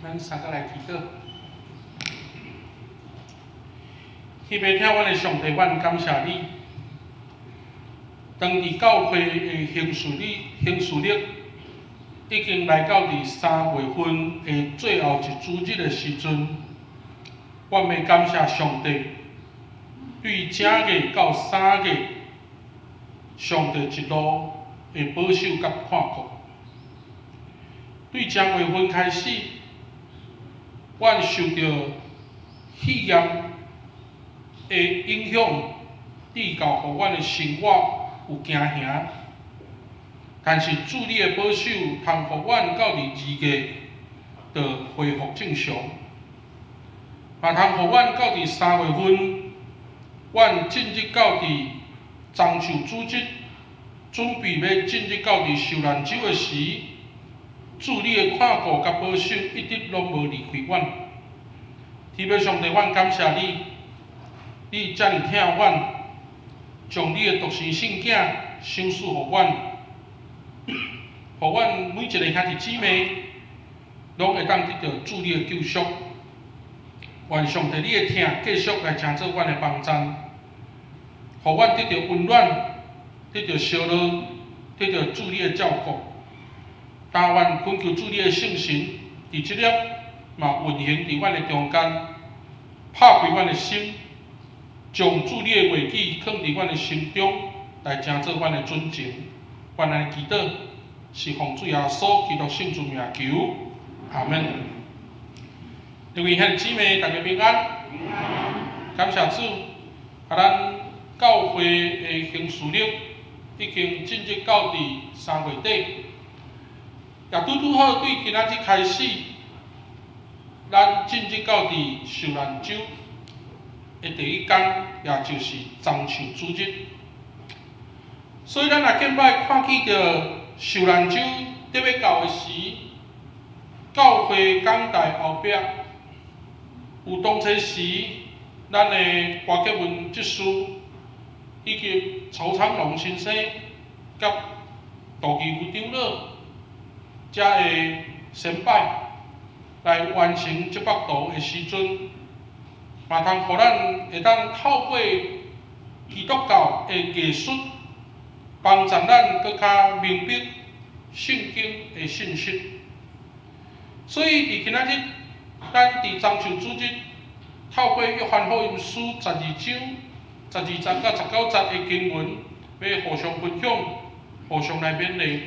咱三個來祈禱。天父疼阮的上帝，阮感謝你。當佇教會的行事曆已經來到佇3月份的最後一主日的時陣，阮欲感謝上帝，對正月到三月，上帝一路的保守佮看顧。對正月份開始，阮受著肺炎的影響，至到予阮的生活有驚嚇。但是主你的保守，通予阮到佇2月就恢復正常，嘛通予阮到佇三月份，阮進入到佇棕樹主日，準備欲進入到佇受難週的時，主你的看顧佮保守一直攏無離開阮。天父上帝，阮感謝你，你遮爾疼阮，將你的獨生聖囝賞賜予阮，予阮每一个兄弟姊妹攏會當得著主你的救贖。願上帝你的疼繼續來成做阮的幫贊，予阮得著溫暖，得著相樂，得著主你的照顧。但願懇求主你的聖神，佇這粒嘛運行佇阮的中間，拍開阮的心，將主你的話語囥佇阮的心中，來成做阮的準繩。阮按呢祈禱，是奉主耶穌基督聖尊名求，阿門。各位兄弟姊妹，大家平安。感謝主，啊，咱教會的行事曆已經進入到佇3月底，也拄拄好對今仔日開始，咱進入到佇受難週的第一工，也就是棕樹主日。所以咱若見擺看見著受難週得欲到的時，教會講台後壁有當初時，咱的郭杰文執事以及曹昌龍先生佮杜基夫長老遮的先擺來完成這幅圖的時陣，嘛通予咱會當透過基督教的藝術，幫助咱閣較明白聖經的信息。所以佇今仔日，咱佇棕樹主日，透過約翰福音書12章12節到19節的經文，欲互相分享，互相來勉勵。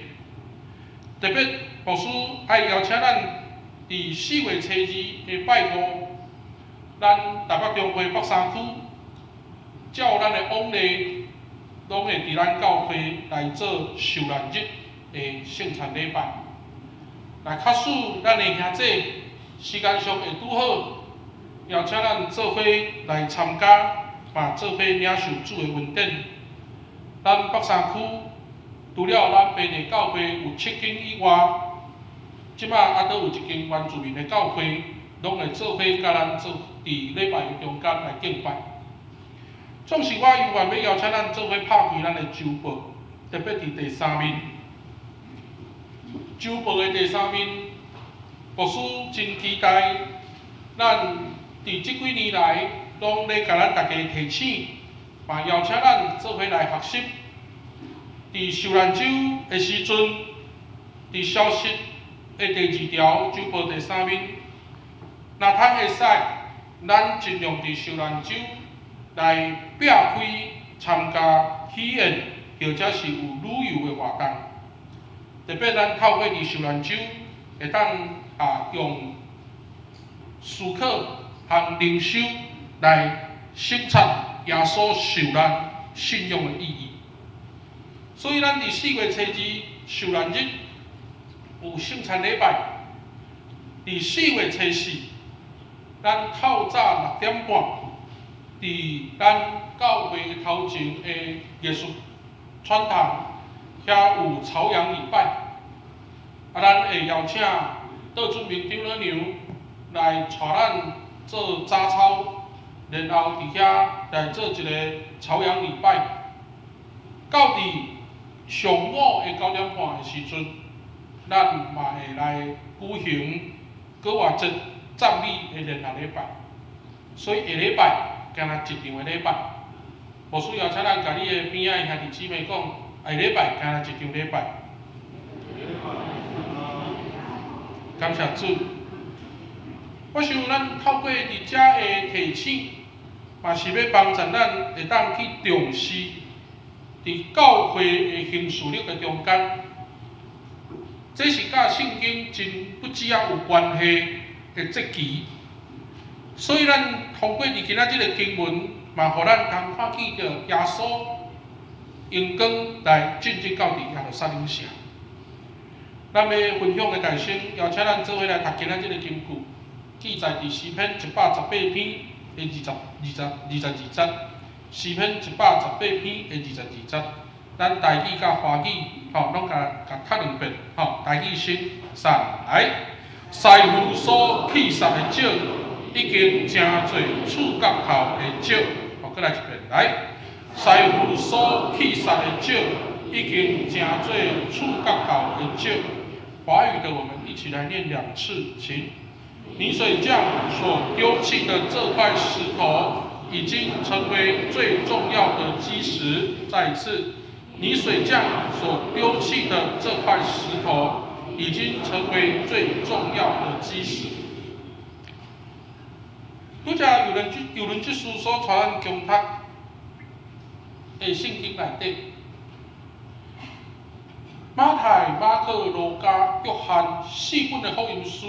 特別牧師愛邀請咱佇4月初2的拜五，咱台北中會北山區，照咱的往例，攏會佇咱教會來做受難日的聖餐禮拜。若假使咱的兄弟時間上會拄好，邀請咱做伙來參加，嘛做伙領受主的恩典。咱北山區除了咱平地教會有七間以外，這馬猶閣有一間原住民的教會，攏會做伙佮咱做佇禮拜的中間來敬拜。總是我猶原欲邀請咱做伙拍開咱的週報，特別佇第三面。週報的第三面，牧師真期待咱佇這幾年來，攏咧共咱大家提醒，嘛邀請咱做伙來學習。佇受難週的時陣，佇消息的第二條，週報第三面，若通會使，咱盡量佇受難週來避開參加喜宴或者是有旅遊的活動。特別咱透過佇受難週，會當啊用思考和靈修來省察耶穌受難信仰的意義。所以咱佇4月初2受難日有聖餐禮拜，佇4月初4，咱透早6點半，佇咱教會頭前的藝術傳堂遐有朝陽禮拜，啊，咱會邀請杜俊明長老娘來帶咱做早操，然後佇遐來做一個朝陽禮拜。到佇上午的9點半的時陣，咱嘛會來舉行閣活節讚美的聯合禮拜，所以下禮拜干焦一場的禮拜，無需要請咱共你的邊仔兄弟姊妹講，下禮拜干焦一場禮拜。感謝主。我想咱透過佇遮的提醒，嘛是欲幫助咱會當去重視佇教會的行事曆的中間，這是佮聖經真不止仔有關係的節期。所以咱通過佇今仔這个經文，嘛予咱通看見著耶穌榮光來進入到佇耶路撒冷城。咱欲分享的大聲，邀請咱做伙來讀今仔這个經句，記載佇詩篇118篇的22節。詩篇118篇的22節，咱台語佮華語吼，攏共共讀兩遍吼。台語先，三來。師傅所棄殺的石，已經成做厝角頭的石。吼，閣來一遍來。師傅所棄殺的石，已經成做厝角頭的石。華語的，我們一起來念兩次，請。泥水匠所丟棄的這塊石頭，已經成為最重要的基石。再一次，泥水匠所丟棄的這塊石頭，已經成為最重要的基石。拄才有人這書所帶咱共讀的聖經內底，馬太、馬可、路加、約翰四本的福音書，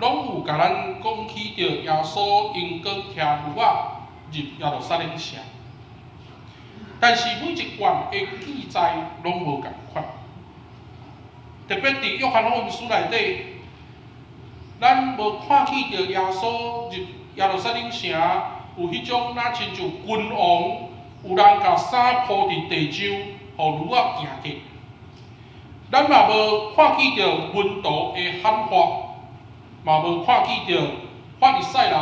攏有共咱講起著耶穌榮光騎驢仔入耶路撒冷城，但是每一段的記載攏無仝款。特別佇約翰福音書內底，咱無看見著耶穌入耶路撒冷城有彼種若親像君王，有人共衫鋪佇地上，予驢仔行過。咱嘛無看見著門徒的喊話，嘛無看見著法利賽人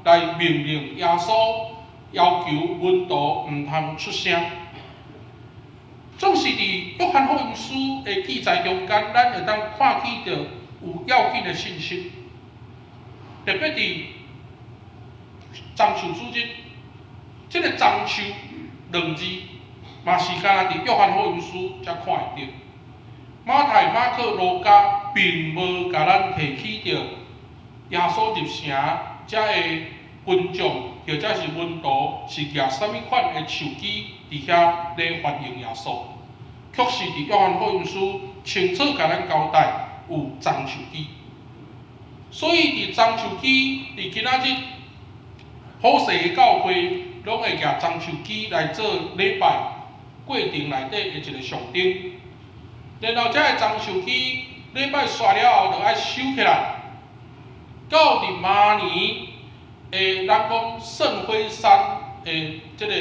來命令耶穌，要求門徒毋通出聲。總是佇約翰福音書的記載中間，咱會當看見著有要緊的信息。特別佇棕樹主日，這个棕樹兩字，嘛是干焦佇約翰福音書才看會著。馬太、馬可、路加並無共咱提起著耶穌入城，遮的群眾或者是門徒是舉啥物款的樹枝佇遐咧歡迎耶穌，卻是佇約翰福音書清楚共咱交代有棕樹枝。所以佇棕樹枝佇今仔日普世的教會攏會舉棕樹枝來做禮拜過程內底的一个象徵。然後這个棕樹枝禮拜煞了後，就愛收起來，到佇明年的咱講聖火山的這个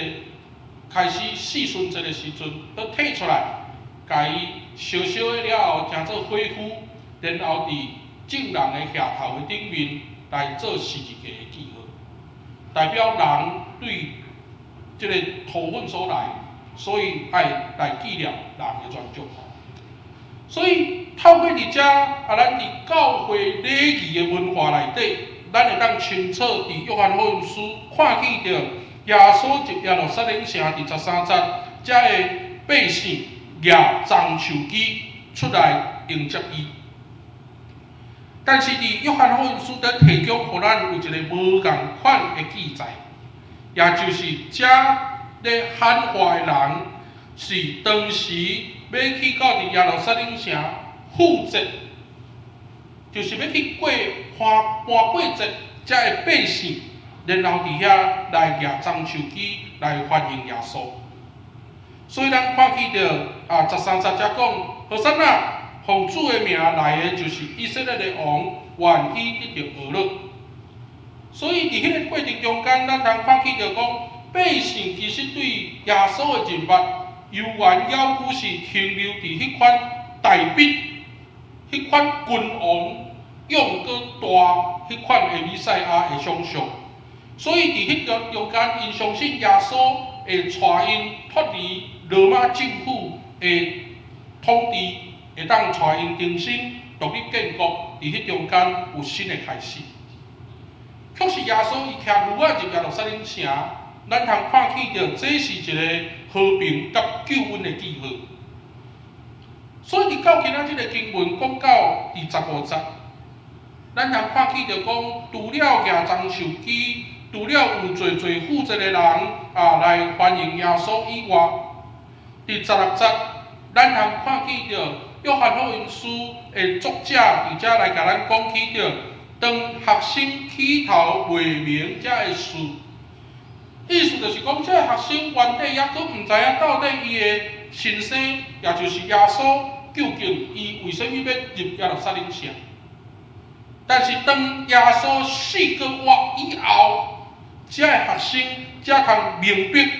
開始四旬節的時陣，閣提出來，共伊燒燒的了後，成做火灰，然後佇眾人的額頭的頂面來做十字架的記號，代表人對這个塗糞所來，所以愛來紀念人的全族。所以透過佇遮啊，咱佇教會禮儀的文化內底，咱會當清楚佇約翰福音書看見著耶穌入耶路撒冷城佇13節，遮的百姓舉棕樹枝出來迎接伊。但是佇約翰福音書底提供予咱有一个無仝款的記載，也就是遮咧喊話的人是當時欲去到佇耶路撒冷城復節，就是欲去過盤盤過節，遮的百姓，然後佇遐來舉棕樹枝來歡迎耶穌。所以咱看見著啊，13節遮講，和散那，奉主的名來的就是以色列的王，願伊得著呵咾。所以佇彼个過程中間，咱通看見著講，百姓其實對耶穌的認捌，猶原猶閣是停留佇彼款大衛、彼款君王勇閣大彼款的彌賽亞的想象。所以佇彼個中間，𪜶相信耶穌會帶𪜶脫離羅馬政府的統治，會當帶𪜶重新獨獨立建國，佇彼中間有新的開始。卻是耶穌伊騎驢仔入耶路撒冷城，咱通看見著這是一个和平佮救恩的記號。所以佇到今仔這个經文講到第15節，咱通看見著講，除了舉棕樹枝，除了有濟濟負責的人啊來歡迎耶穌以外，第16節，咱通看見著約翰福音書的作者佇遮來共咱講起著，當學生起頭袂明這个事，意思就是講，這个學生原底猶閣毋知影到底伊的先生，也就是耶穌，究竟伊為啥物欲入耶路撒冷城？但是當耶穌死閣活以後，這个學生才通明白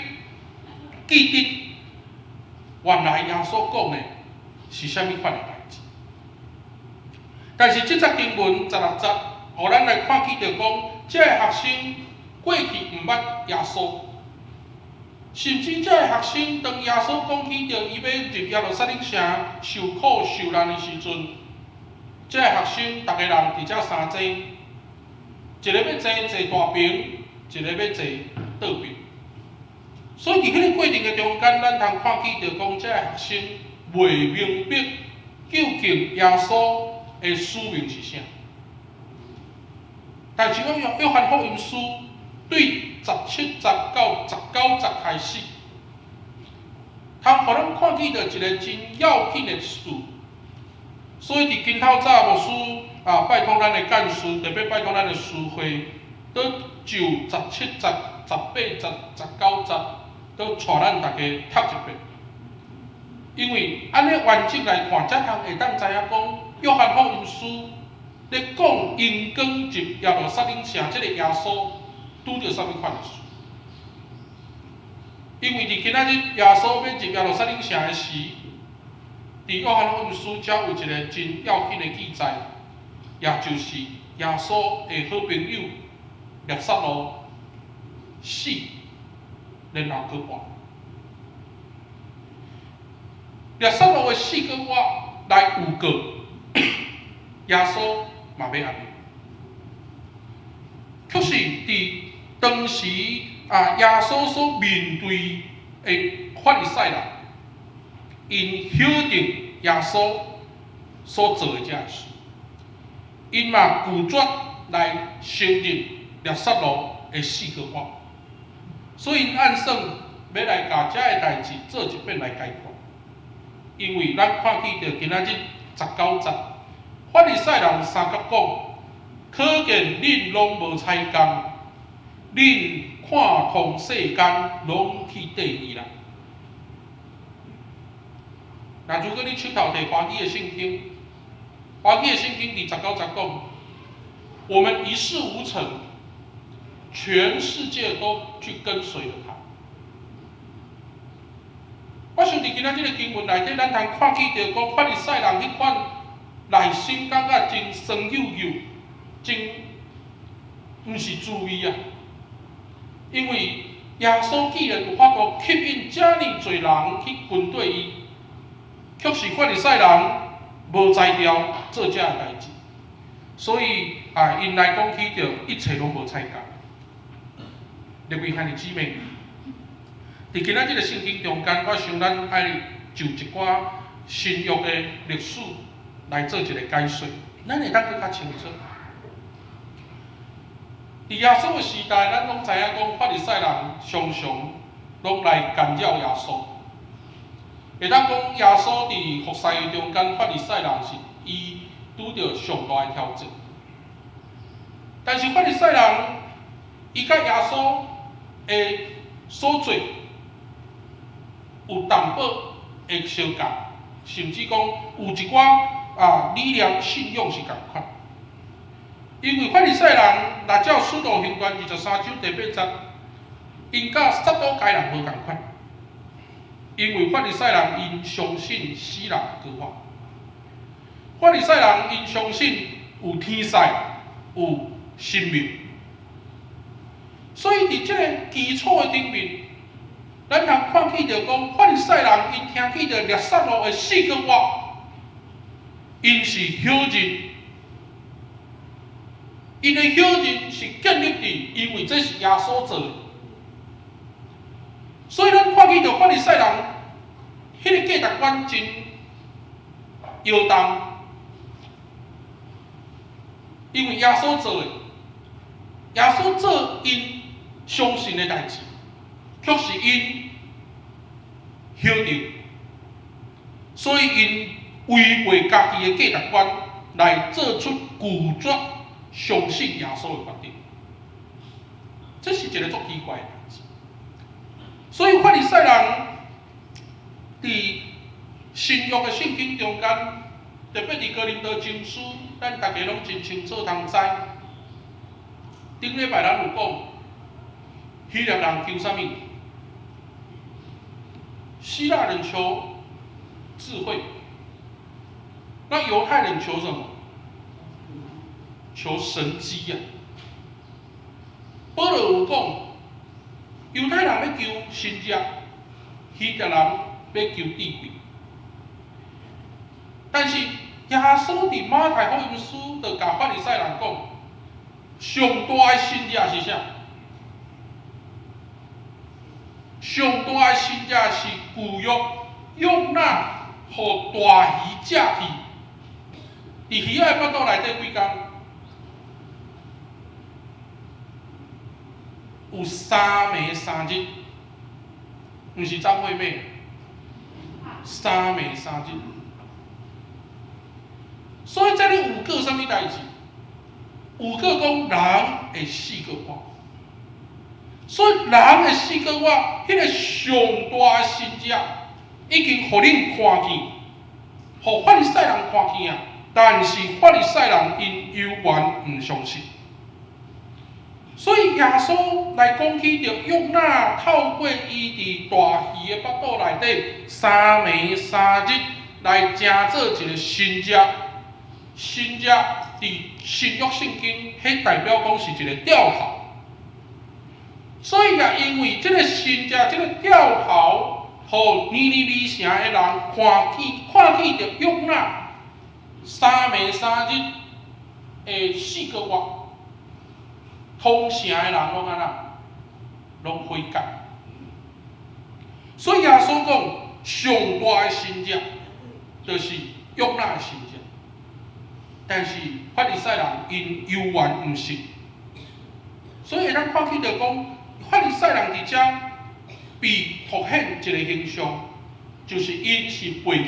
記得，原來耶穌講的是啥物款的代誌。但是這節經文十六節，予咱來看見著講，這个學生過去毋捌耶穌，甚至這个學生當耶穌講起著伊欲入耶路撒冷城受苦受難的時陣，這个學生逐个人佇遮相爭，一个欲坐坐大爿，一个欲坐倒爿。所以佇彼个過程的中間，咱通看見著講，這个學生袂明白究竟耶穌的使命是啥。但是約翰福音書對17節到19節開始，通予咱看見著一个真要緊的事。所以佇今透早牧師啊，拜託咱的幹事，特別拜託咱的司會，都就17節、18節、19節，都帶咱大家讀一遍。因為按呢完整來看，才通會當知影講，約翰福音書咧講榮光入耶路撒冷城，這个耶穌拄著啥物款的事？因為佇今仔日耶穌欲入耶路撒冷城的時，佇約翰福音書遮有一个真要緊的記載，也就是耶穌的好朋友拉撒路死，然後閣活。拉撒路的死閣活來預告耶穌嘛欲按呢。卻是佇當時啊，耶穌所面對的法利賽人，𪜶否定耶穌所做的這个事，𪜶嘛拒絕來承認拉撒路的死閣活，所以𪜶按算欲來共這个代誌做一遍來解決。因為咱看見著今仔日19節，法利賽人相佮講，可見恁攏無彩工，恁看通世間攏去綴伊啦。若如果你手頭提華語的聖經，華語的聖經佇19節講，我們一事無成，全世界都去跟隨了他。我想佇今仔這个經文內底，咱通看見著講法利賽人彼款內心感覺真酸溜溜，真毋是滋味啊！因為耶穌既然有法度吸引遮爾濟人去跟綴伊，卻是法利賽人無才調做這个代誌，所以啊，𪜶來講起著一切攏無彩工。各位兄弟姊妹，佇今仔這个聖經中間，我想咱愛就一寡新約的歷史來做一个解說，咱會當閣較清楚。佇耶穌的時代，咱攏知影講法利賽人常常攏來干擾耶穌。會當講耶穌佇服侍的中間，法利賽人是伊拄著上大的挑戰。但是法利賽人，伊佮耶穌的所做有淡薄的相仝，甚至講有一寡啊理念信仰是仝款。因為法利賽人若照使徒行傳23章第8節，𪜶佮撒都該人無仝款。因為法利賽人𪜶相信死人閣活，法利賽人𪜶相信有天使、有神明，所以佇這个基礎的頂面，咱通看見著講法利賽人𪜶聽見著拉撒路的死閣活， 𪜶是否認，𪜶的否認是建立佇因為這是耶穌做的，所以咱看見著法利賽人彼個價值觀真搖動，因為耶穌做的，耶穌做𪜶相信的代誌，卻是𪜶否定，所以𪜶違背家己的價值觀來做出拒絕相信耶穌的決定，這是一個足奇怪的代誌。所以法利賽人佇新約的聖經中間，特別佇哥林多前書，咱大家攏真清楚通知。頂禮拜咱有講，希臘人求啥物？希臘人求智慧，那猶太人求什麼？求神蹟啊！保羅有講，猶太人欲求神蹟，希臘人欲求智慧。但是耶穌佇馬太福音書就共法利賽人講，上大的神蹟是啥？上大的神蹟是舊約約拿予大魚食去，佇魚仔的腹肚內底幾工？有3暝3日，毋是張惠妹，三暝三日。所以這裡有個啥物代誌？有個講人會死過活，所以人會死過活，彼個上大的神蹟已經予恁看見，予法利賽人看見啊！但是法利賽人𪜶猶原毋相信。所以耶穌來講起著約拿透過伊佇大魚的腹肚內底三暝三日來成做一個神蹟，神蹟佇新約聖經，彼代表講是一個兆頭。所以也因為這個神蹟，這個兆頭，予尼尼微城的人看見，看見著約拿三暝三日的死閣活。通城的人攏按怎？攏悔改。所以耶穌講，上大的神蹟，就是約拿的神蹟。但是法利賽人𪜶猶原毋信，所以咱看起著講，法利賽人佇遮被凸顯一個形象，就是𪜶是背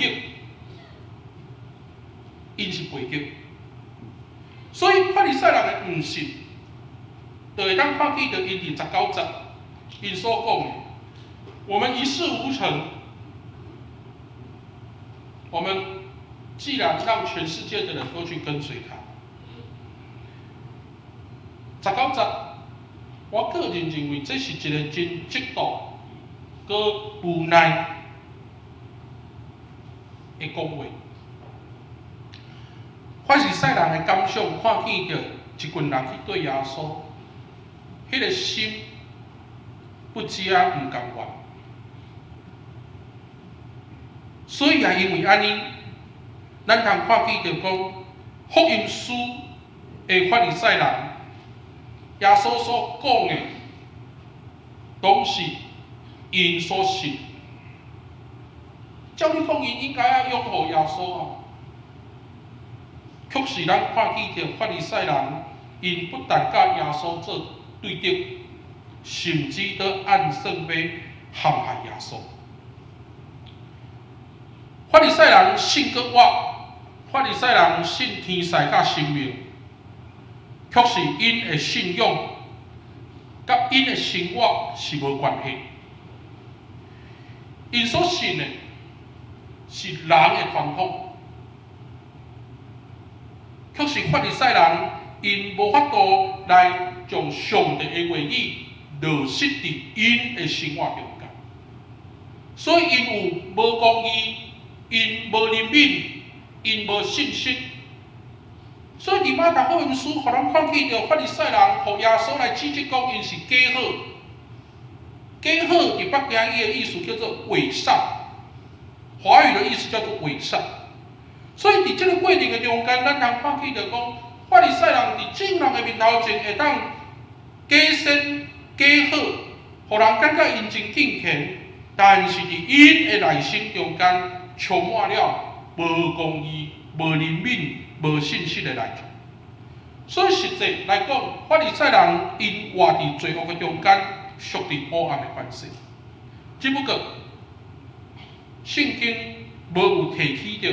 逆，𪜶是背逆。所以法利賽人的毋信，就會當看見著𪜶佇19節，𪜶所講的，我們一事無成，我們既然讓全世界的人都去跟隨他，十九節，我個人認為這是一個真嫉妒、閣無奈的講話。法利賽人的感想，看見著一群人去綴耶穌，彼個心不止仔毋甘願，所以也因為按呢，咱通看見著講福音書的法利賽人，耶穌所講的，攏是𪜶所信。照理講，𪜶應該愛擁護耶穌啊，卻是咱看見著法利賽人，𪜶不但佮耶穌做對敵，甚至都暗算欲陷害耶穌。法利賽人信閣活，法利賽人信天使佮神明，卻是𪜶的信仰佮𪜶的生活是無關係。𪜶所信的是人的傳統，卻是法利賽人𪜶無法度來將上帝的話語落實佇𪜶的生活中間，所以𪜶有無公義，𪜶無憐憫，𪜶無信實。所以佇馬太福音書，予咱看見著法利賽人，予耶穌來指責講𪜶是假好。假好佇北京語的意思叫做偽善，華語的意思叫做偽善。所以佇這个過程的中間，咱通看見著講，法利賽人佇眾人的面頭前會當假善假好，予人感覺𪜶真敬虔，但是佇𪜶的內心中間充滿了無公義、無憐憫、無信實的內容。所以實際來講，法利賽人𪜶活佇罪惡的中間，屬佇黑暗的權勢。只不過聖經無有提起著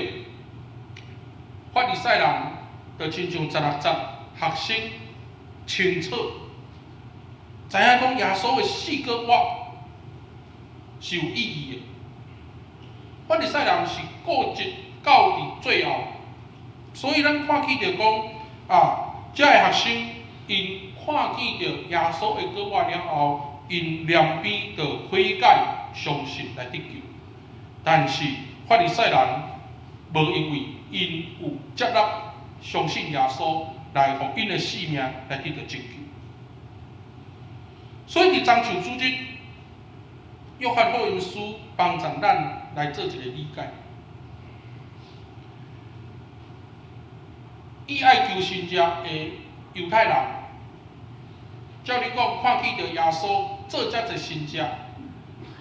法利賽人，就親像16節學生清楚知影講耶穌的四個活是有意義的。法利賽人是固執到佇最後，所以咱看見著講啊，這个學生𪜶看見著耶穌的過活了後，𪜶念邊就悔改，相信來得救。但是法利賽人無因為𪜶有接納相信耶穌來予𪜶的性命來得著拯救。所以佇棕樹主日，約翰福音書幫助咱來做一个理解。伊愛求神跡的猶太人，照理講看見著耶穌做遮濟神跡，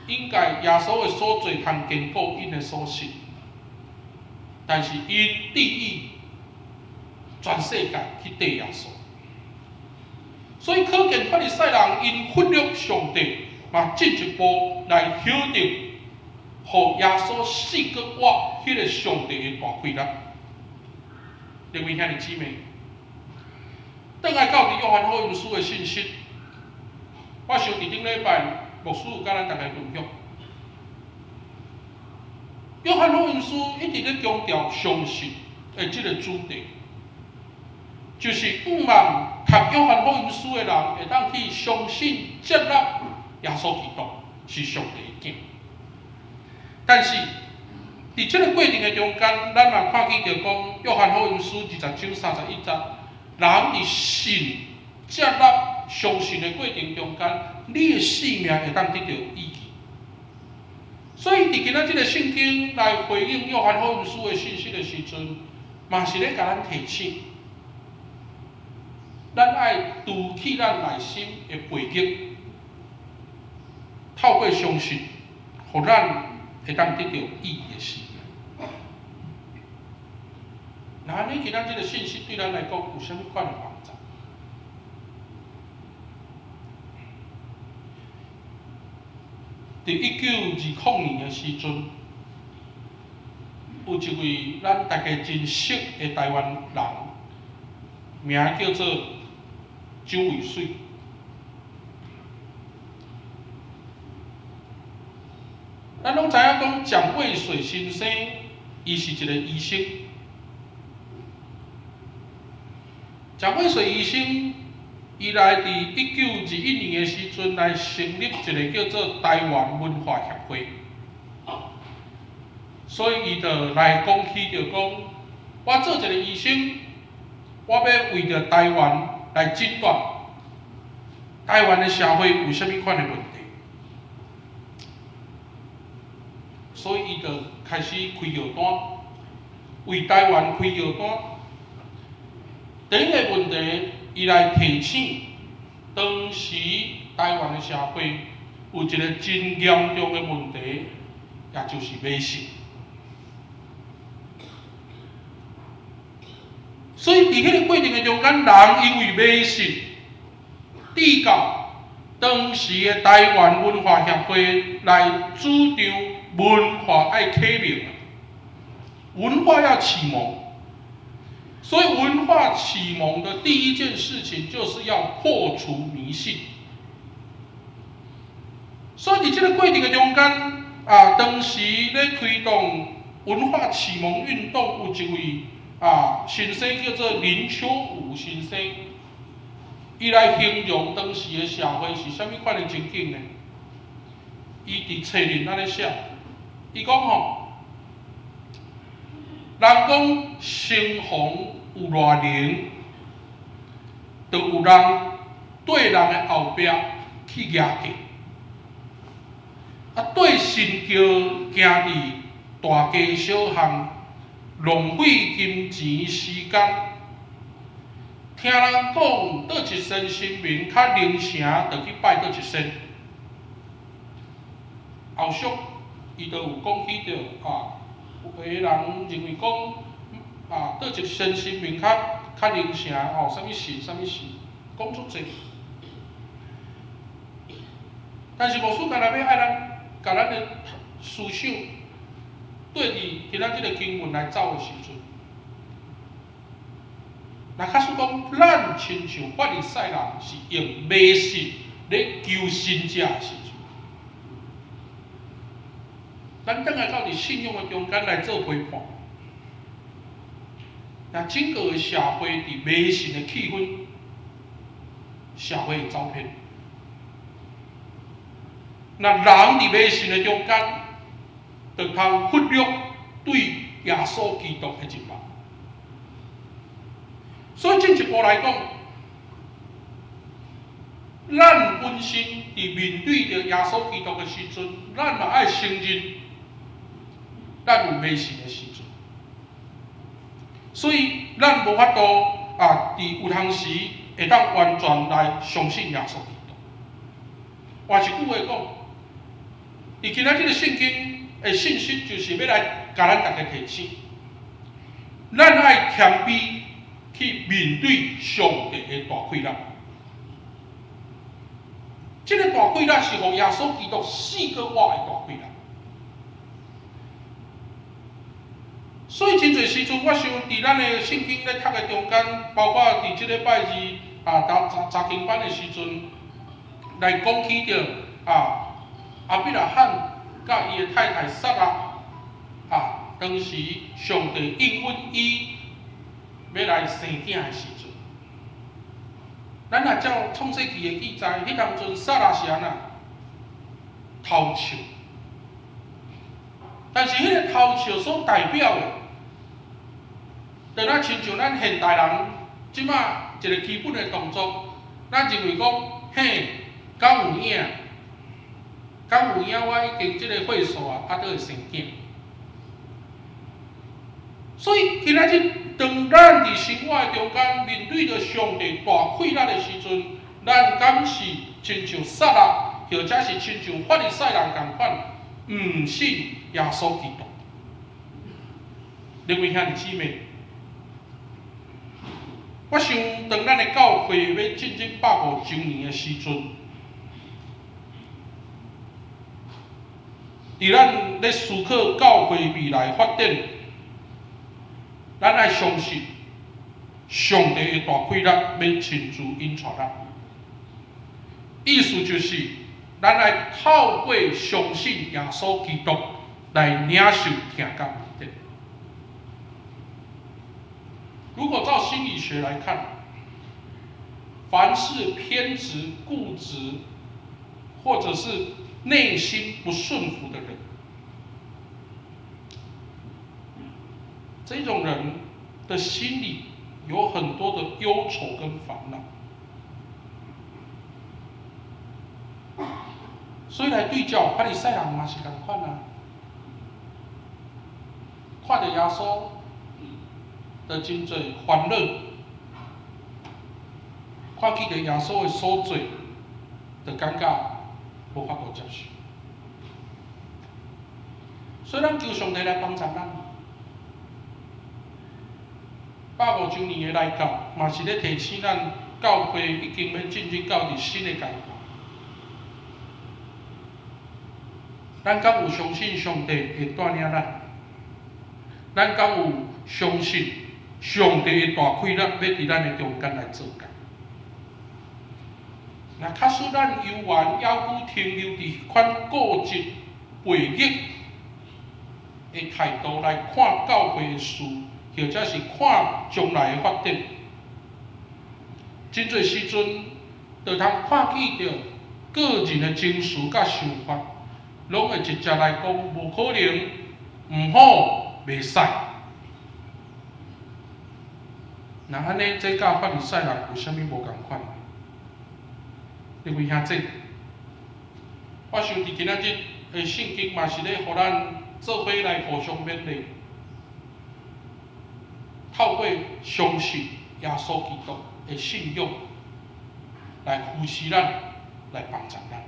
應該耶穌的所做通堅固𪜶的所信。但是𪜶致意全世界去綴耶穌，所以可見法利賽人𪜶忽略上帝，嘛進一步來否定，予耶穌四個活彼个上帝的大氣力。各位兄弟姊妹，轉來到佇約翰福音書的信息，我想佇頂禮拜牧師有佮咱逐家分享。約翰福音書一直咧強調相信的這个主題，就是向望讀約翰福音書的人會當去相信接納耶穌基督是上帝的囝。但是，佇這个過程的中間，咱嘛看見著講，約翰福音書20章31節，人佇信接納相信的過程中間，你的性命會當得著醫治。所以，佇今仔這个聖經來回應約翰福音書的信息的時陣，嘛是咧共咱提醒，咱愛除去咱內心的背逆，透過相信，予咱會當得著醫治的生命。那按呢今仔這个信息對咱來講有啥物款的幫助？佇1920年的時陣，有一位咱大家真熟的台灣人，名叫做蔣渭水。咱攏知影講，蔣渭水先生，伊是一个醫生。蔣渭水醫生，伊來佇1921年的時陣來成立一个叫做台灣文化協會，所以伊就來講起著講，我做一个醫生，我欲為著台灣來診斷台灣的社會有啥物款的問題，所以伊就開始開藥單，為台灣開藥單。第一个問題，伊來提醒當時台灣的社會有一个真嚴重的問題，也就是迷信。所以佇彼个過程的中間，人因為迷信，至到當時的台灣文化協會來主張文化愛啟蒙，文化要啟蒙。所以文化啟蒙的第一件事情就是要破除迷信。所以佇這个過程的中間，啊，當時咧推動文化啟蒙運動，有一位啊先生叫做林秋梧先生，伊來形容當時的社會是啥物款的情景呢？伊佇冊裡按呢寫，伊講吼，人講城防有偌靈，就有人對人的後壁去蜈架，啊，對神轎行佇大街小巷，浪費金錢時間。聽人講，佗一仙神明較靈城，就去拜佗一仙。後續伊就有講起著啊，有的人認為講啊，佗一仙神明較較靈城吼，啥物神啥物神，講足濟。但是牧師干焦欲愛咱，共咱的思想對佇今仔這个經文來走的時陣，若假使講咱親像法利賽人是用迷信咧求神跡的時陣，咱轉來到佇信仰的中間來做批判。若整個的社會佇迷信的氣氛，社會會走偏。若人佇迷信的中間，就通忽略對耶穌基督的認識。所以進一步來講，咱本身佇面對著耶穌基督的時陣，咱嘛愛承認，咱有迷信的時陣。所以咱無法度啊，佇有當時會當完全來相信耶穌基督。換一句話講，佇今仔這个聖經的信息，就是欲來共咱逐家提醒，咱愛謙卑去面對上帝的大氣力。這个大氣力是予耶穌基督死閣活的大氣力。所以真濟時陣，我想佇咱的聖經咧讀的中間，包括佇這禮拜二啊，讀查經班的時陣，來講起著啊，亞伯拉罕佮伊的太太撒拉啊，當時上帝應允伊欲來生囝的時陣，咱若照創世記的記載，彼當陣撒拉是按怎偷笑，但是彼个偷笑所代表的，就若親像咱現代人這馬一个基本的動作，咱認為講，嘿，敢有影？敢有影？我已經這个歲數啊，猶閣會生囝。所以今仔日當咱佇生活的中間面對著上帝大氣力的時陣，咱敢是親像撒拉，或者是親像法利賽人仝款，毋信耶穌基督？各位兄弟姊妹，我想當咱的教會欲進入150週年的時陣，佇咱咧思考教會未來發展，咱愛相信上帝的大氣力欲親自引帶咱。意思就是，咱愛透過相信耶穌基督來領受疼佮恩典。如果照心理學來看，凡是偏執、固執，或者是內心不順服的人，這種人的心裡有很多的憂愁跟煩惱。所以來對照法利賽人嘛是仝款啊，看著耶穌就真濟煩惱，看見著耶穌的所做，就感覺無法度接受。所以咱求上帝來幫助咱。150週年的來到，嘛是咧提醒咱教會已經欲進入到佇新的階段。咱敢有相信上帝會帶領咱？咱敢有相信上帝的大氣力欲佇咱的中間來做工？若假使咱猶原猶閣停留佇彼款固執、背逆的態度來看教會的事，或者是看將來的發展，真濟時陣，就通看見著個人的情緒佮想法，攏會直接來講無可能、毋好、袂使。若按呢，這佮法利賽人有啥物無仝款？各位兄弟，我想佇今仔日的聖經嘛是咧予咱做伙來互相勉勵。透過相信耶穌基督的信仰來扶持咱，來幫助咱，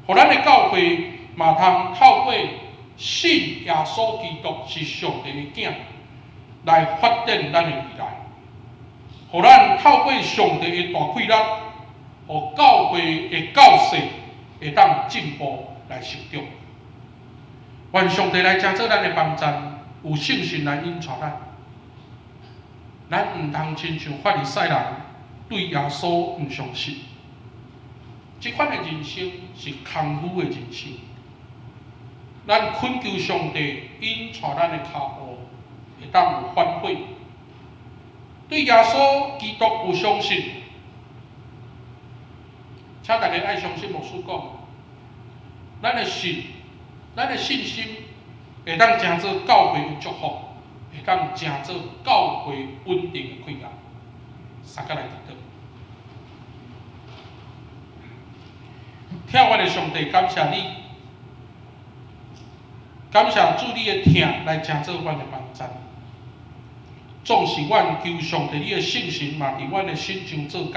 予咱的教會嘛通透過信耶穌基督是上帝的囝，來發展咱的未來。予咱透過上帝的大氣力，予教會的教勢會當進步來成長。願上帝來成做咱的幫贊，有聖神來引帶咱。咱毋通親像法利賽人對耶穌毋相信。這款的人生是空虛的人生。咱懇求上帝引帶咱的跤步，會當有反悔。對耶穌基督有相信，請大家愛相信牧師講，咱的信，咱的信心會當成做教會的祝福，會當成做教會穩定的氣壓。三個來祈禱。疼阮的上帝，感謝你，感謝主你的疼來成做阮的幫贊。縱使阮求上帝你的聖神嘛佇阮的身上做工，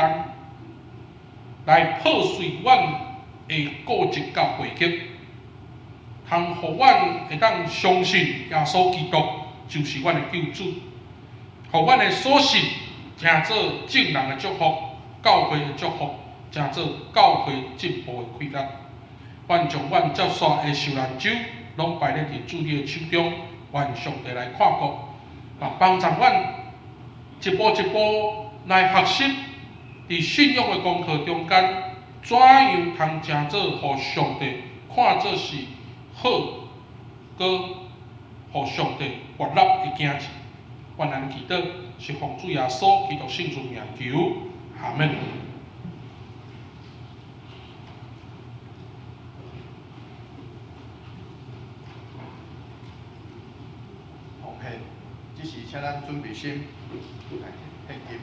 來破碎阮的固執佮背逆，通予阮會當相信耶穌基督就是阮的救主，予阮的所信成做眾人的祝福，教會的祝福，成做教會進步的氣力。阮將阮接續的受難週，攏擺咧佇主你的手中，願上帝來看顧，嘛幫助阮一步一步來學習，佇信仰的功課中間，怎樣通成做予上帝看做是好，閣予上帝悅納的囝兒。阮按呢祈禱，是奉主耶穌基督聖尊名求，阿門。奉獻，這時請咱準備心來獻金。